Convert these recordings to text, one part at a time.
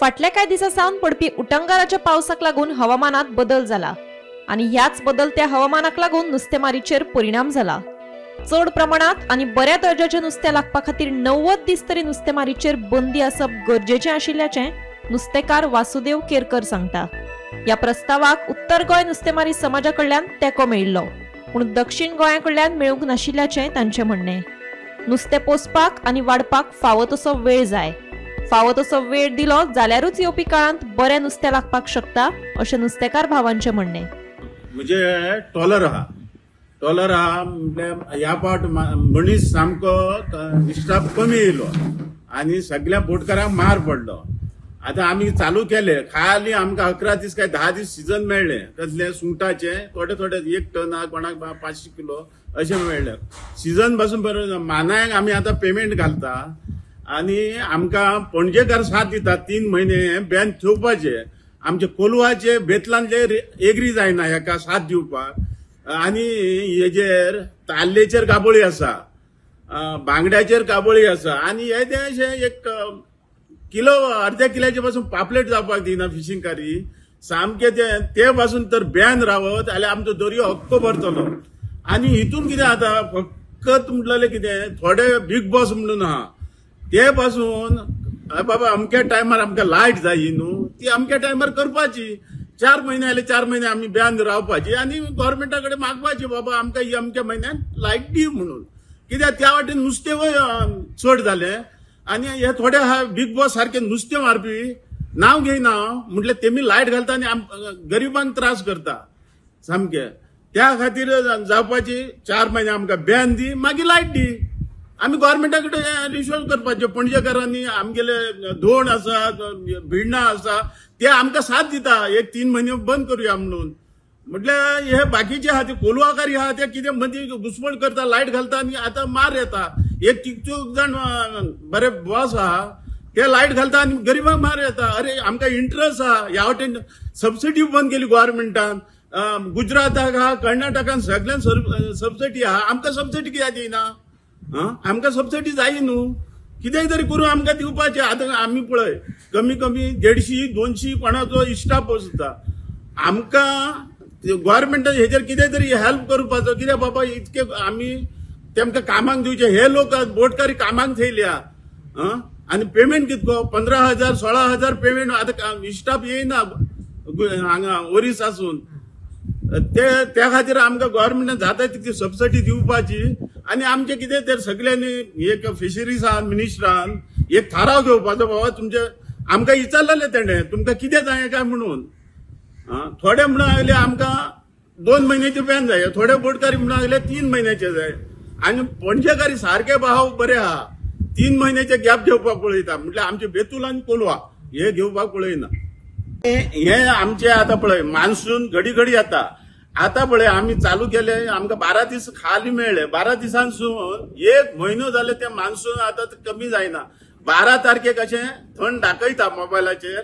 फाटल्या कांय दिसां सावन पडपी उटंगाराच्या पावसाक लागून हवामानात बदल जाला आनी ह्याच बदलत्या हवामानाक लागून नुस्तेमारीचेर परिणाम जाला। चड प्रमाणात आनी बऱ्या दर्जाचें नुस्तें लागपा खातीर 90 दीस तरी नुस्तेमारीचेर बंदी आसप गरजेचें आशिल्ल्याचें नुस्तेकार वासुदेव केरकर सांगता। ह्या प्रस्तावाक उत्तर गोंय नुस्तेमारी समाजा कडल्यान तेंको मेळिल्लो, पूण दक्षिण गोंया कडल्यान मेळूंक नाशिल्ल्याचें तांचें म्हणणें। नुस्तें पोसपाक आनी वाडपाक फावो तसो वेळ जाय, फावो तसो वेळ दिलो जाल्यारूच येवपी काळांत बरें नुस्तें लागपाक शकता अशें नुस्तेकार भावांचें म्हणणें। म्हणजे ट्रॉलर आहा, ट्रॉलर आहा म्हटल्यार ह्या फावट मनीस सामको स्टाफ कमी येयलो आनी सगळ्या बोटकारांक मार पडलो। आतां आमी चालू केले, खाली आमकां 11 दीस काय 10 दीस सिजन मेळ्ळे, कसले सुंगटाचे थोडे थोडे 1 टन कोणाक 500 किलो अशें मेळ्ळे। सिजन पासून बरें मानायांक आमी आतां पेमेंट घालता आनी आमकां पणजेकार साथ दिता। 3 म्हयने बॅन थेवपाचे, आमचे कोलवाचे बेतलांतले एग्री जायना हेका साथ दिवपाक। आनी हेजेर ताल्लेचेर गाबोळी आसा, बांगड्याचेर गाबोळी आसा आनी हे ते अशें 1 किलो अर्द्या किल्याचे पासून पापलेट जावपाक दिना फिशिंग कारी सामके ते पासून तर बॅन रावत जाल्यार आमचो दर्यो हक्क भरतलो। आनी हितून कितें जाता, फकत म्हटलें कितें थोडे बीग बॉस म्हणून आहा ते पासून बाबा अमक्या टायमार आमकां लायट जाय न्हू, ती अमक्या टायमार करपाची। 4 म्हयने आले 4 म्हयने आमी बॅन रावपाची आनी गव्हर्मेंटा कडेन मागपाची बाबा आमकां ही अमक्या म्हयन्यान लायट दी म्हणून। कित्याक त्या वाटेन नुस्तें चड जालें आनी हे थोडे आहा बीग बॉस सारके नुस्तें मारपी नांव घेयना म्हटल्यार तेमी लायट घालता आनी गरिबांक त्रास करता सामके। त्या खातीर जावपाची 4 म्हयने आमकां बॅन दी, मागीर लायट दी। आमी गव्हर्मेंटा कडेन रिश्वत करपाचे। पणजेकारांनी आमगेले धोण आसा, भिडणां आसा, ते आमकां साथ दिता 1 3 म्हयने बंद करुया म्हणून। म्हटल्यार हे बाकीचे आहा ते कोलवाकारी आहा ते कितें मदीं घुसमट करता, लायट घालता आनी आतां मार येता। एक कितक्यो जाण बरे बॉस आहा ते लायट घालता आनी गरिबांक मार येता। अरे आमकां इंट्रस्ट आहा, ह्या वाटेन सबसिडी बंद केली गव्हर्मेंटान, गुजराताक आहा, कर्नाटकान सगळ्यांक सबसिडी आहा, आमकां सबसिडी कित्याक दिना? आमकां सबसिडी जाय न्हू, कितेंय तरी करून आमकां दिवपाचें। आतां आमी पळय कमी कमी 150 200 कोणाचो इस्टाफ आसता, आमकां गव्हर्मेंटान हेजेर कितें तरी हेल्प करपाचो। कित्याक बाबा इतके आमी तेमकां कामाक दिवचे, हे लोक बोटकारी कामाक थेयल्या आनी पेमेंट कितको 15,000 16,000 पेमेंट। आतां स्टाफ येयना हांगा ओरिस आसून, ते त्या खातीर आमकां गव्हर्मेंटान जाता तितकी सबसिडी दिवपाची आनी आमचें कितें तर सगळ्यांनी एक फिशरीजान मिनिस्टरान एक थाराव घेवपाचो बाबा तुमचे आमकां विचारलेलें तेणें तुमकां कितें जाय काय म्हणून। थोडे म्हणून आयले आमकां 2 म्हयन्याचे बॅन जाय, थोडे बोटकारी म्हणून आयले 3 म्हयन्याचे जाय। आनी पणजेकारी सारके भाव बरे आहा, 3 म्हयन्याचे गॅप घेवपाक पळयता, म्हटल्यार आमचे बेतूल आनी कोलवा हे घेवपाक पळयना। हे आमचे आतां पळय मान्सून घडी घडी येता। आतां पळय आमी चालू केले, आमकां 12 दीस खाली मेळ्ळे, 12 दिसांसून 1 म्हयनो जाले ते मान्सून आतां कमी जायना। 12 तारखेक अशें थंड दाखयता मोबायलाचेर,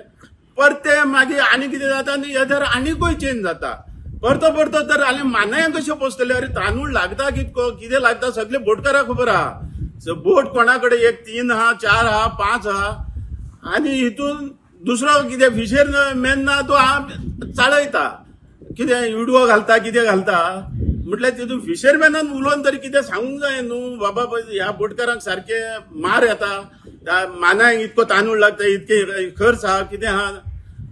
परते मागीर आनी कितें जाता आनी वेदर आनीकूय चेंज जाता। परतो परतो तर आनी मानायांक कशें पोसतले? अरे तांदूळ लागता कितको कितें लागता सगळे बोटकाराक खबर आहा। बोट कोणा कडेन 1 3 आहा, 4 आहा, 5 आहा आनी हितून दुसरो कितें फिशर मॅन ना तो चालयता, कितें विडवो घालता कितें घालता। म्हटल्यार तितून फिशरमॅनान उलोवन तरी कितें सांगूंक जाय न्हू बाबा ह्या बोटकारांक सारके मार येता, मानायांक इतको तांदूळ लागता, इतके खर्च आहा कितें आहा।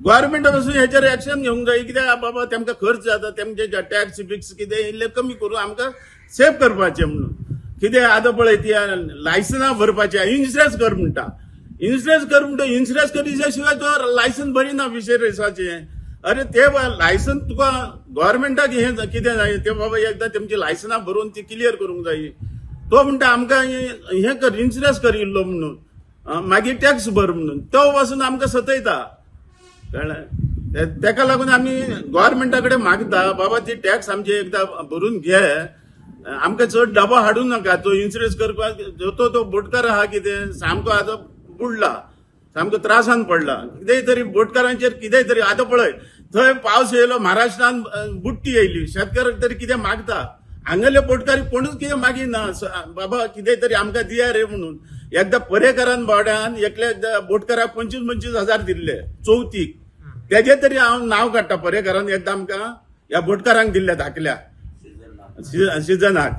गव्हर्मेंटा पासून हेचेर एक्शन घेवंक जाय, कित्याक बाबा तेमकां खर्च जाता, तेमचे टॅक्स बिक्स कितें इल्लें कमी करून आमकां सेव करपाचें म्हणून। कितें आतां पळय ती लायसनां भरपाचें, इन्शुरन्स कर म्हणटा, इन्शुरन्स कर म्हणटा, इन्शुरन्स करिल्या शिवाय तो लायसन भरिना फिशरीजाचें। अरे ते लायसन तुका गव्हर्मेंटाक हें कितें जाय ते बाबा एकदां तेमची लायसनां भरून ती क्लियर करूंक जाय। तो म्हणटा आमकां हें कर, इन्शुरन्स कर इल्लो म्हणून, मागीर टॅक्स भर म्हणून, तो पासून आमकां सतयता। कळ्ळें? तेका लागून आमी गव्हर्मेंटा कडेन मागता बाबा ती टॅक्स आमची एकदां भरून घे, आमकां चड डबो हाडूं नाका। तो इन्शुरन्स करपाक तो तो बोटकार आहा कितें सामको आतां बुडला, सामको त्रासान पडला। कितेंय तरी बोटकारांचेर कितेंय तरी आतां पळय थंय पावस येयलो, महाराष्ट्रान बुडटी येयली, शेतकाराक तरी कितें मागता, हांगेले बोटकारी कोणूच कितें मागिना बाबा कितें तरी आमकां दिया रे म्हणून। एकदां पर्येकारान बावड्यान एकल्या बोटकाराक 25-25 हजार दिल्ले चवथीक, तेजे तरी हांव नांव काडटा. पर्येकारान एकदां आमकां ह्या बोटकारांक दिल्ले धाकल्या सिजनाक.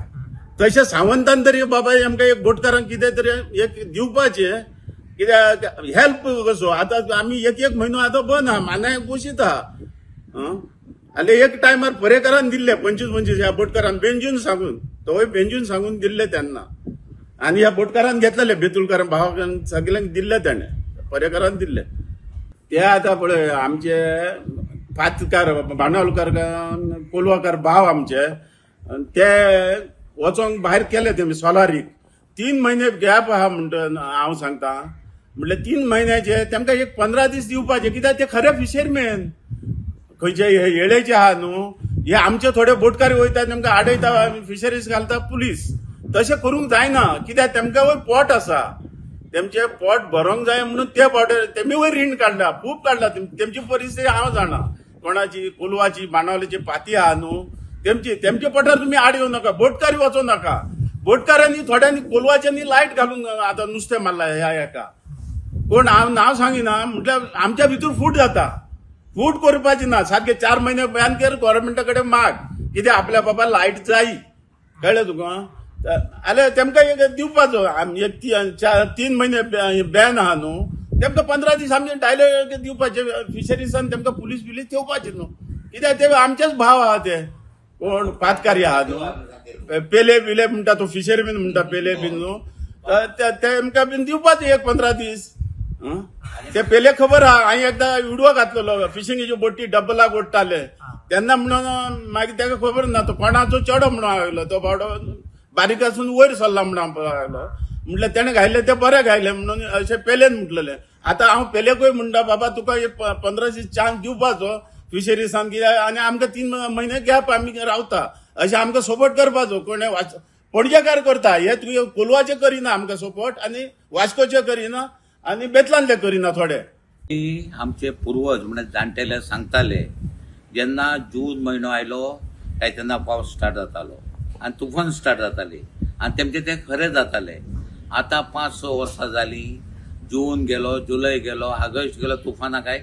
तशें सावंतान तरी बाबा आमकां एक बोटकारांक कितें तरी एक दिवपाचें, कित्याक हेल्प कसो. आतां आमी एक एक म्हयनो आतां बंद आहा, मानाय पोशीत आहा. आनी एक टायमार पर्येकारान दिल्ले 25-25 ह्या बोटकारान बेंजून सांगून, तोय बेंजून सांगून दिल्ले तेन्ना. आनी ह्या बोटकारान घेतलेले बेतुलकारान भावाक सगल्यांक दिल्ले तेणें, पर्येकारान दिल्ले. ते आतां पळय आमचे पातकार बांडावलकार कोलवाकार भाव आमचे ते वचोंक भायर केले तेमी सोलारीक. 3 म्हयने गॅप आहा म्हणटा हांव सांगता, म्हटल्यार 3 म्हयन्याचे तेमकां एक 15 दीस दिवपाचे, कित्याक ते खरे फिशरमॅन खंयचे हे येळेचे आहा न्हू, हे आमचे थोडे बोटकारी वयता तेमकां आडयता, फिशरीज घालता पुलीस. तशें करूंक जायना, कित्याक तेमकां वयर पोट आसा, तेमचें पोट भरोंक जाय म्हणून ते पोट तेमी वयर रीण काडला, खूब काडला. तेमची परिस्थिती हांव जाणा, कोणाची कोलवाची बाणावलेची पाती आहा न्हू तेमची, तेमच्या पोटार तुमी आड येवं नाका, बोटकारी वचों नाका. बोटकारांनी थोड्यांनी कोलवाच्यांनी लायट घालून आतां नुस्तें मारला ह्या हेका. कोण हांव नांव सांगिना, म्हटल्यार आमच्या भितर फूट जाता. फूट करपाची ना, सारके 4 म्हयने बॅन कर, गव्हर्मेंटा कडेन माग कित्याक आपल्या बाबा लायट जाय, कळ्ळें तुका. जाल्यार तेमकां एक दिवपाचो एक 3 म्हयने बॅन आहा न्हू, तेमकां 15 दीस आमचे डायरेक्ट दिवपाचे फिशरीजान, तेमकां पुलीस बिलीस थेवपाचे न्हू, कित्याक ते आमचेच भाव आहा ते. कोण पातकारी आहा न्हू, पेले बिले म्हणटा तो फिशरमॅन म्हणटा पेले बीन न्हू, तेमकां बीन दिवपाचे एक 15 दीस. ते पेले खबर आहा, हांवें एकदां विडियो घातलेलो फिशिंगेच्यो बोटी डबलाक ओडटाले तेन्ना, म्हणून मागीर तेका खबर ना तो कोणाचो चेडो म्हणून आयलो, तो बावडो बारीक आसून वयर सरला म्हणून आयलो, म्हटल्यार तेणें घायलें तें बरें घायलें म्हणून अशें पेलेन म्हटलेलें. आतां हांव पेलेकूय म्हणटा बाबा तुका एक 15 दीस चान्स दिवपाचो फिशरीजान, कित्याक आनी आमकां 3 म्हयने गॅप आमी रावता, अशें आमकां सपोर्ट करपाचो. कोणें पणजेकार करता हे तुवें कोलवाचें करिना आमकां सपोर्ट, आनी वास्कोचें करिना, आनी बेतलांतले करिना थोडे. आमचे पुर्वज म्हणजे जाणटेले सांगताले, जेन्ना जून म्हयनो आयलो काय तेन्ना पावस स्टार्ट जातालो आनी तुफान स्टार्ट जाताली आनी तेमचे ते खरें जाताले. आतां 5-6 वर्सां जालीं, जून गेलो, जुलय गेलो, ऑगस्ट गेलो, तुफानां काय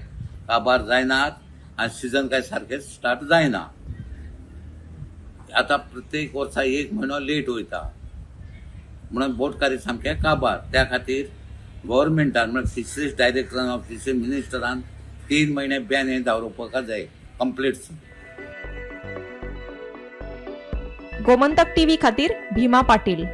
काबार जायनात आनी सिजन काय सारकें स्टार्ट जायना. आतां प्रत्येक वर्सा 1 म्हयनो लेट वयता म्हणून बोटकारी सामके काबार. त्या खातीर गव्हर्मेंटान म्हळ्यार फिशरीज डायरेक्टरान, फिशरीज मिनिस्टरान 3 म्हयने बॅन हें दवरपाक जाय कंप्लीट. गोमंतक टीव्ही खातीर भीमा पाटील.